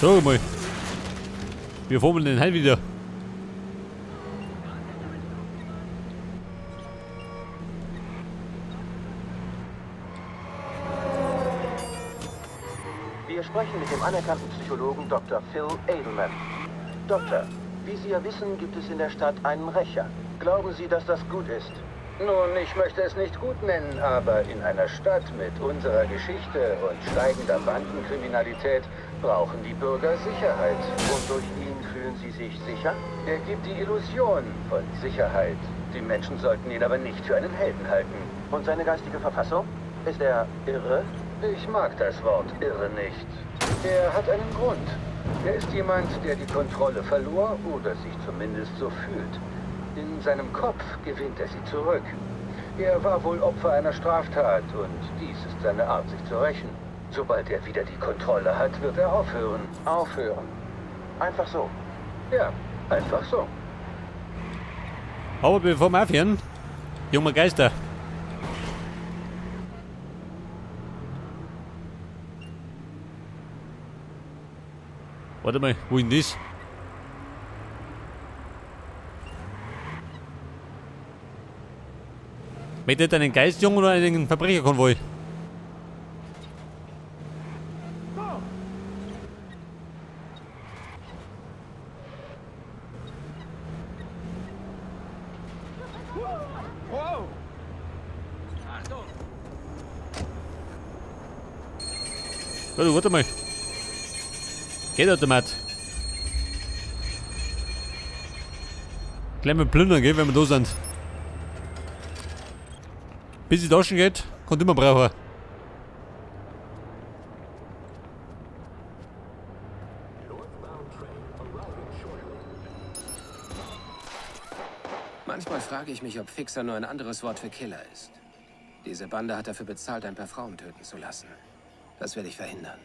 Sag mal. Wir fahren denn heute wieder? Wir sprechen mit dem anerkannten Psychologen Dr. Phil Edelman. Doktor, wie Sie ja wissen, gibt es in der Stadt einen Rächer. Glauben Sie, dass das gut ist? Nun, ich möchte es nicht gut nennen, aber in einer Stadt mit unserer Geschichte und steigender Bandenkriminalität brauchen die Bürger Sicherheit. Und durch ihn fühlen sie sich sicher? Er gibt die Illusion von Sicherheit. Die Menschen sollten ihn aber nicht für einen Helden halten. Und seine geistige Verfassung? Ist er irre? Ich mag das Wort irre nicht. Er hat einen Grund. Er ist jemand, der die Kontrolle verlor oder sich zumindest so fühlt. In seinem Kopf gewinnt er sie zurück. Er war wohl Opfer einer Straftat und dies ist seine Art, sich zu rächen. Sobald er wieder die Kontrolle hat, wird er aufhören. Aufhören. Einfach so. Ja, einfach so. Aber bevor wir aufhören, junger Geister. Warte mal, wo ist denn das? Möchtet ihr einen Geistjungen oder einen Verbrecherkonvoi? Warte, warte mal. Geldautomat. Gleich mal plündern, gell, wenn wir da sind. Bis die Taschen geht, kommt immer brauchen. Manchmal frage ich mich, ob Fixer nur ein anderes Wort für Killer ist. Diese Bande hat dafür bezahlt, ein paar Frauen töten zu lassen. Das werde ich verhindern.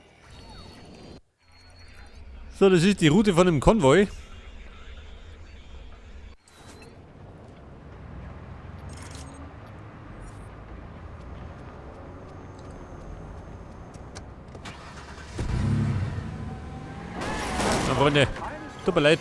So, das ist die Route von dem Konvoi. Na, Freunde, tut mir leid.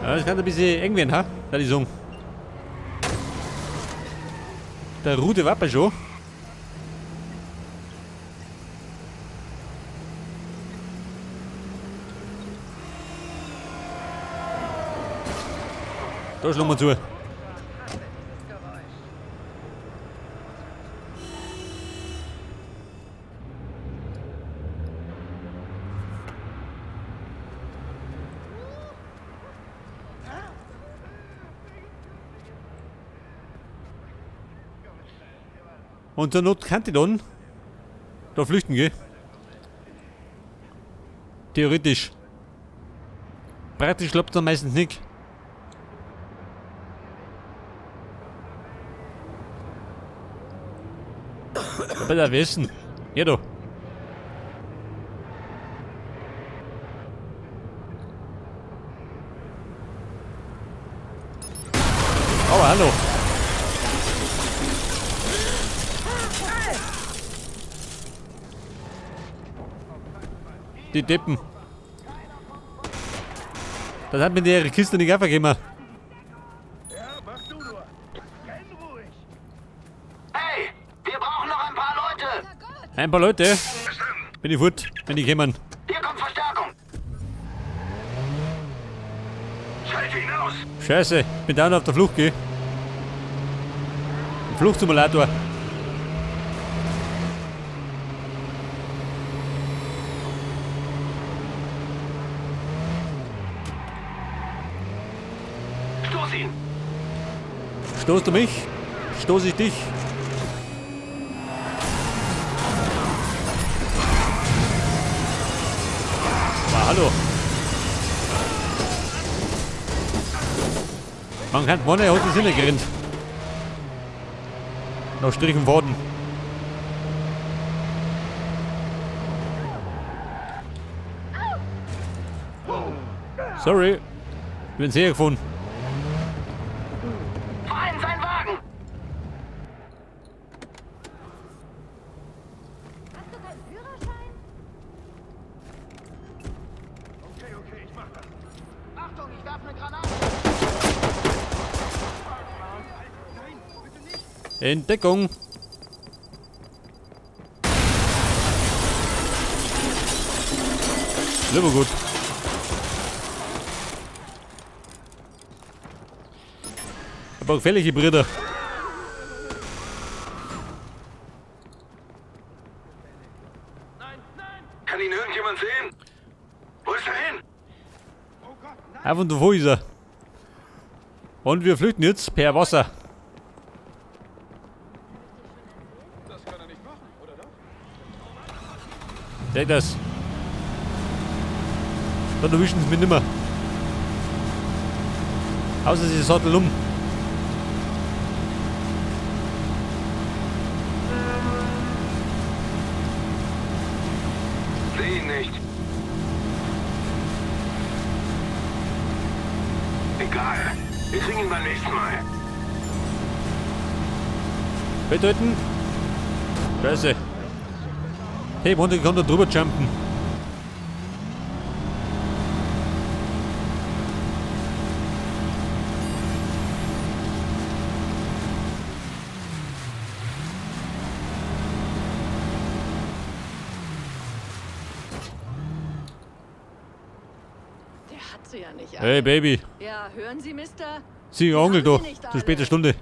Ja, das kann ein bisschen eng werden, ha? Da die sagen. Der Rute Wapper schon. Da schlagen wir zu. Und zur Not kann ich dann da flüchten gehen. Theoretisch. Praktisch klappt dann meistens nicht. Bei der Westen. Ja da. Aber hallo. Die Deppen. Das hat mir die ihre Kiste nicht aufgegeben. Ja, mach du nur. Renn ruhig. Hey, wir brauchen noch ein paar Leute. Ein paar Leute? Bin ich fort, wenn die kommen. Hier kommt Verstärkung. Schalte ihn aus. Scheiße, bin down auf der Flucht, gell? Fluchtsimulator. Stoß ihn. Stoßt du mich? Stoß ich dich? hallo. Man kann meinen, er hat die Sinne gerannt. Noch Strich und Faden. Sorry. Ich bin sehr gefunden. Fahr in seinen Wagen! Hast du keinen Führerschein? Okay, okay, ich mach das. Achtung, ich werfe eine Granate! Entdeckung. Lieber gut. Aber gefährliche Brüder. Nein, nein! Kann ihn irgendjemand sehen? Wo ist er hin? Oh Gott, nein! Auf und wo ist er? Und wir flüchten jetzt per Wasser. Das kann er nicht machen, oder doch? Seht das. Dann erwischen sie mich nimmer. Außer sie satteln um. Seh ihn nicht. Egal. Wir kriegen ihn beim nächsten Mal. Bedeuten. Scheiße. Hey, Hunde kann da drüber jumpen. Der hat sie ja nicht Hey, Baby. Ja, hören Sie, Mister? Sie Onkel haben da. sie nicht Zu alle. später Stunde.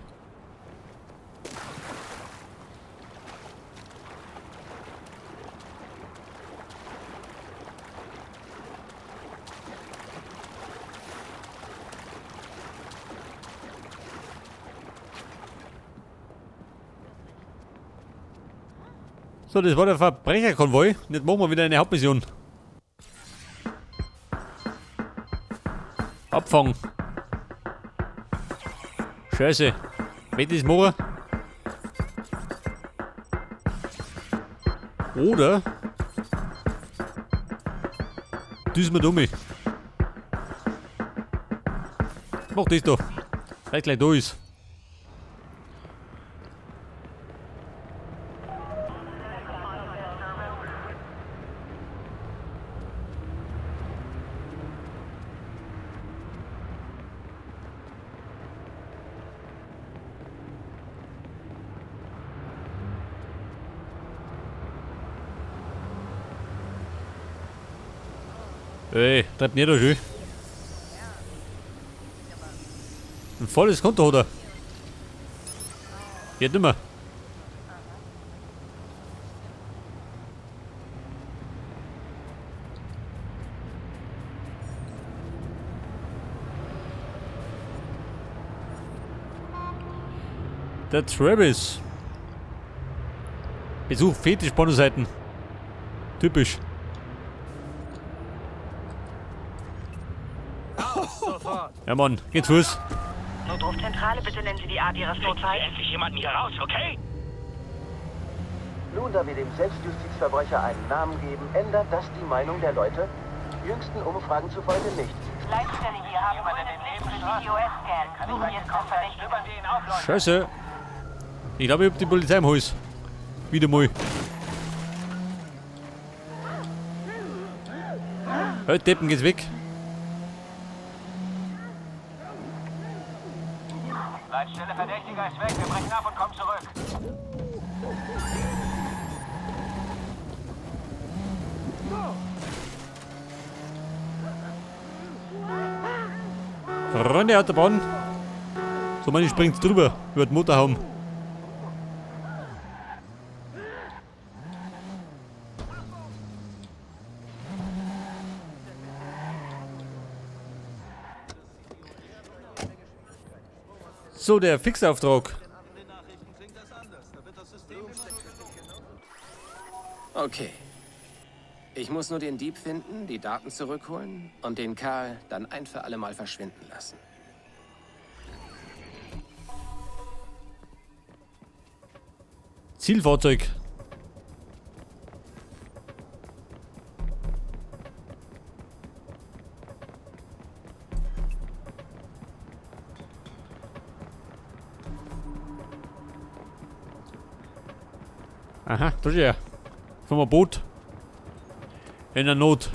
So, das war der Verbrecherkonvoi. Und jetzt machen wir wieder eine Hauptmission. Abfangen. Scheiße. Wenn das machen. Oder. Düsen wir dumme. Mach das doch. Vielleicht gleich da ist. Ey, treibt nicht da schön. Ein volles Konto hat er. Geht nimmer. Der Travis. Besuch Fetisch-Pornoseiten. Typisch. Ja Mann, geht's Fuß. Notrufzentrale, bitte nennen Sie die Art Ihres Notfalls. Endlich jemanden hier raus, okay? Nun, da wir dem Selbstjustizverbrecher einen Namen geben, ändert das die Meinung der Leute? Jüngsten Umfragen zufolge nicht. Leitstelle hier haben grünes Licht für den IOS-Scan. Suchen jetzt nach Verdächtigen. Scheiße. Ich glaube, ich hab die Polizei im Haus. Wieder mal. Halt, Deppen, geht's weg. Leitstelle Verdächtiger ist weg. Wir brechen ab und kommen zurück. Runde Autobahn. So, man, ich springt drüber über den Motorhaum. So, der Fixauftrag. Okay. Ich muss nur den Dieb finden, die Daten zurückholen und den Kerl dann ein für alle Mal verschwinden lassen. Zielfahrzeug. Aha, da ist er. Vom Boot. In der Not.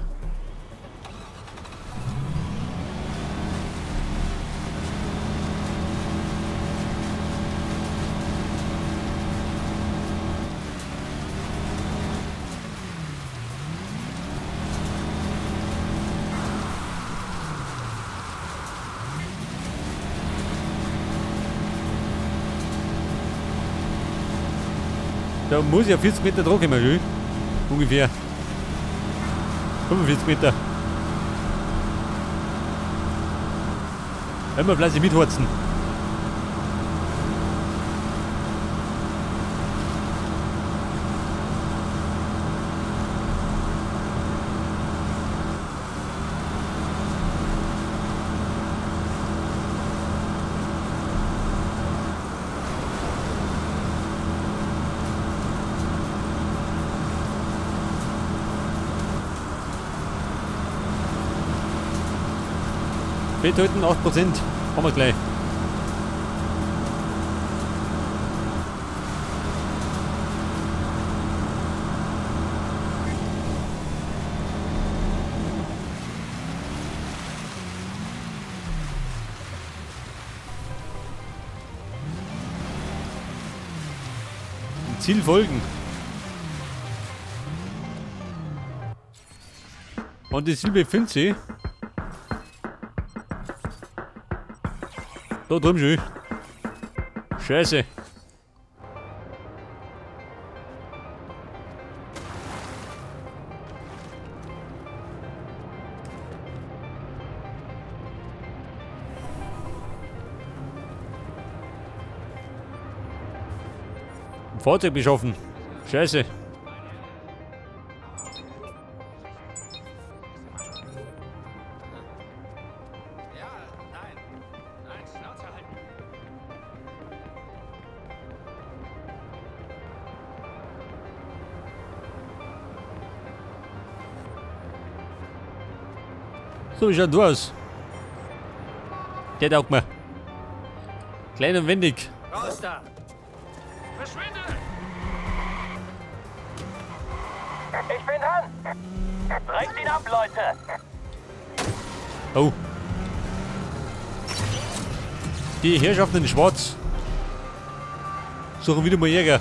Da muss ich ja 40 Meter dran kommen, gell? Ungefähr. 45 Meter. Immer fleißig mithorzen. Fett halten, 8%, haben wir gleich. Dem Ziel folgen. Und die Silbe findet sie. Da drüben schon. Scheiße. Ein Fahrzeug beschaffen. Scheiße. So, wie schaut du aus? Der taugt mir. Klein und wendig. Raus da! Verschwinde! Ich bin dran! Bringt ihn ab, Leute! Oh. Die Herrschaften in Schwarz suchen wieder mal Jäger.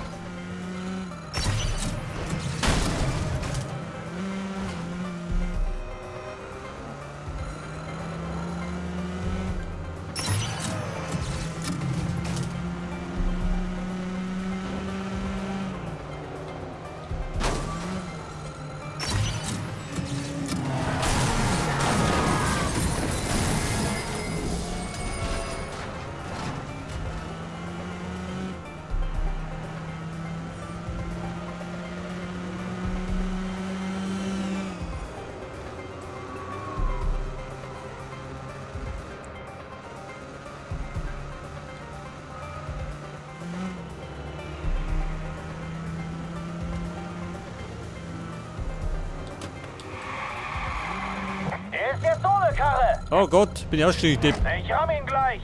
Er ist jetzt ohne Karre. Oh Gott, bin ich ausgestiegen, Depp. Ich ramm ihn gleich.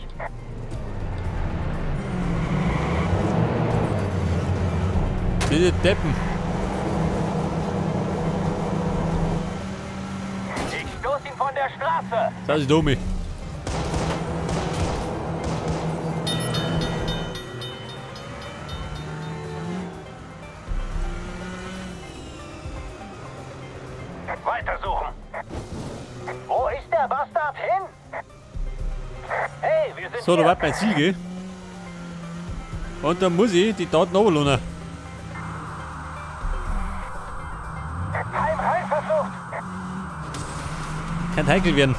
Bitte Deppen. Ich stoß ihn von der Straße. Das ist dumm. Weitersuchen. Wo ist der Bastard hin? Hey, wir sind So, da hier. war mein Ziel, gell? Und dann muss ich die Daten runterladen. Heim, heim, verflucht. Kann heikel werden.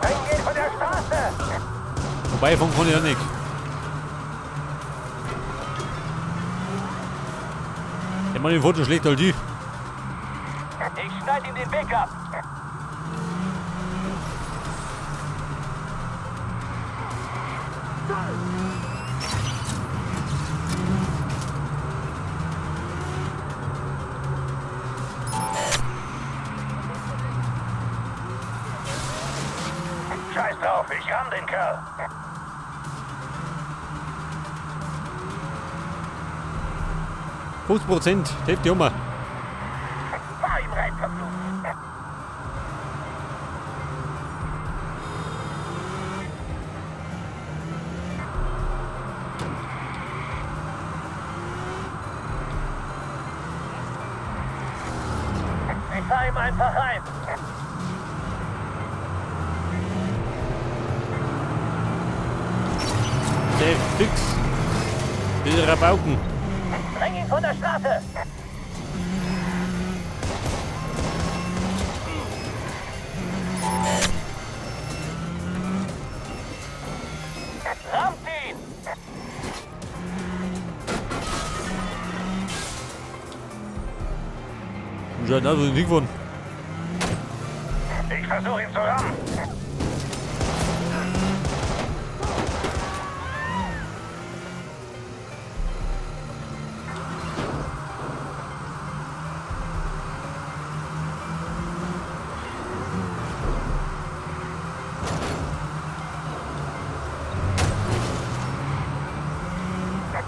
Bring ihn von der Straße. Vorbeifahren kann ich auch nicht. Der Mann im Foto schlägt halt die. Ich schneide ihm den Weg ab. Scheiß drauf, ich ramm den Kerl. 50%, Hälfte um. Fahr ihm rein, verflucht. Ich fahr ihm einfach rein. Der fix. Diese Rabauken. Bring ihn von der Straße. Rammt ihn! Schaut aus, wo sind hingefahren. Ich versuche ihn zu rammen.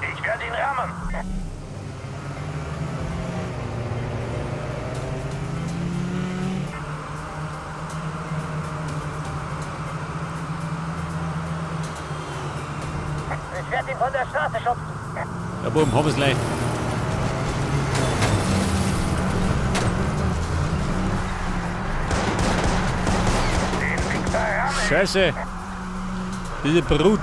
Ich werde ihn rammen. Ich werde ihn von der Straße schubsen. Ja, Buben, hab ich's gleich. Scheiße. Diese Brut.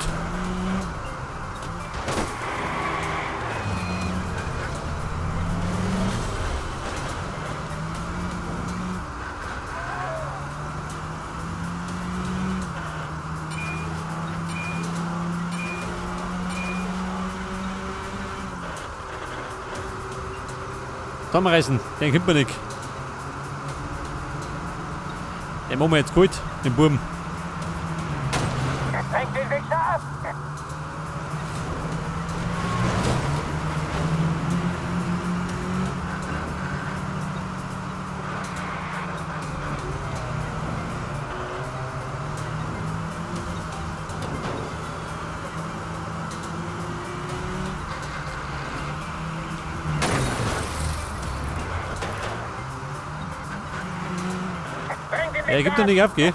Zusammenreißen, den kennt man nicht. Den machen wir jetzt gut, den Buben. Bringt den Wichser ab! Er gibt doch nicht auf, gell?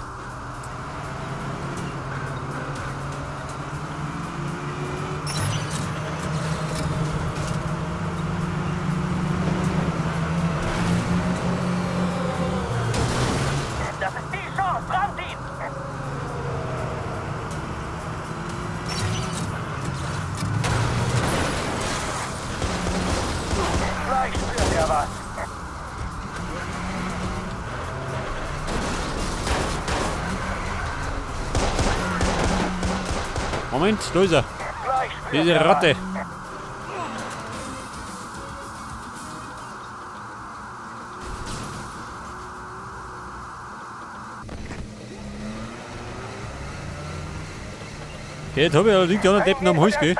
Das ist die Chance, rammt ihn! Gleich spürt er was. Moment, da ist er. Diese Ratte. Okay, jetzt hab ich allerdings die anderen Deppen am Hals, gell?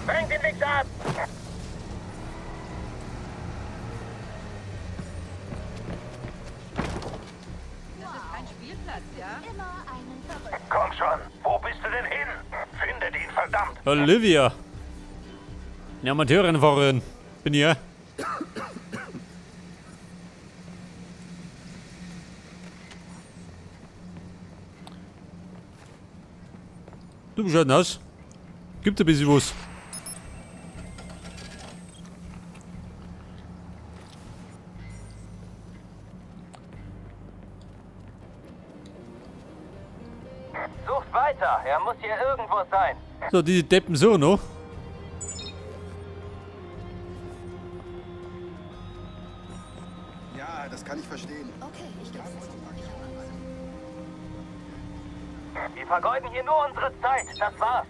Bring den Wichser ab! Das ist kein Spielplatz, ja? Immer einen Verrückten. Komm schon, wo bist du denn hin? Findet ihn, verdammt! Olivia. Eine Amateurrennfahrerin. Bin ich ja. Du, wie schaut denn aus? Gibt ein bisschen was. Sucht weiter, er muss hier irgendwo sein. So, diese Deppen so noch. Ja, das kann ich verstehen. Okay, ich geb's zu. Wir vergeuden hier nur unsere Zeit. Das war's.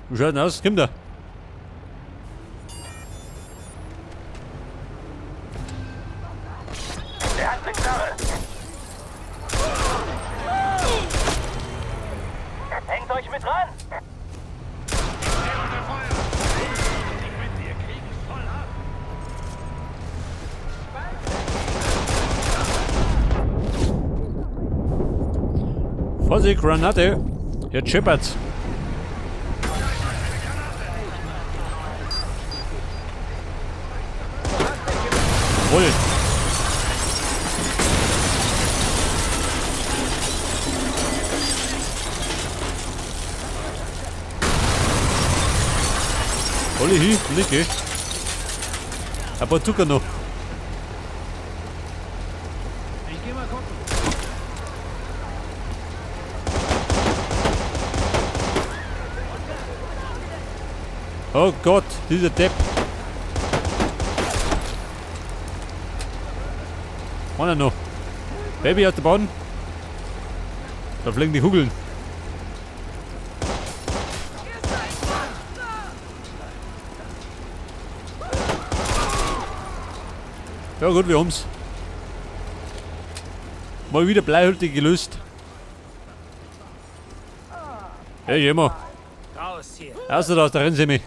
Wie schaut denn aus? Komm da. Der hat eine Knarre. Hängt euch mit ran. Vorsicht, Granate. Jetzt scheppert's. Jawohl. Alle hin, Licke. Ein paar Zucker noch. Ich geh mal gucken. Oh Gott, dieser Depp. Einer noch. Baby auf der Bahn. Da fliegen die Kugeln. Ja gut, wir haben's. Mal wieder Bleihütte gelöst. Ja, immer. Raus hier. Raus da, da rennen sie mich.